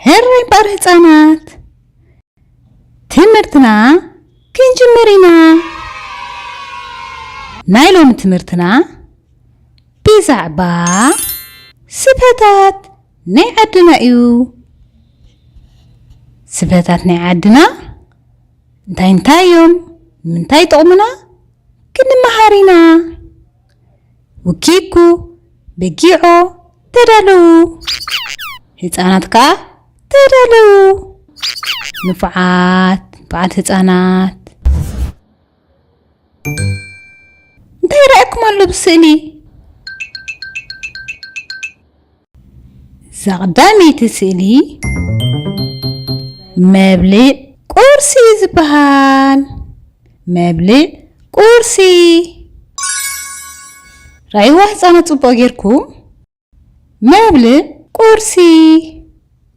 ህራይ እምበኣር ህጻናት፣ ትምህርትና ክንጅምር ኢና። ናይ ሎሚ ትምህርትና ብዛዕባ ስፈታት ናይ ዓድና እዩ። ስፈታት ናይ ዓድና እንታይ እንታይ እዮም? ንምንታይ ይጠቕሙና? ክንመሃር ኢና። ውኪኩ፣ በጊዖ፣ ተዳለዉ። ህፃናት ከዓ ተዳለዉ። ንፉዓት፣ ንፉዓት ህፃናት። እንታይ ይረኣየኩም ኣሎ ብስእሊ? እዛ ቀዳመይቲ ስእሊ መብልዕ ቁርሲ እዩ ዝበሃል። መብልዕ ቁርሲ። ራእይዋ ህፃናት ፅቡቅ ጌርኩም። መብልዕ ቁርሲ።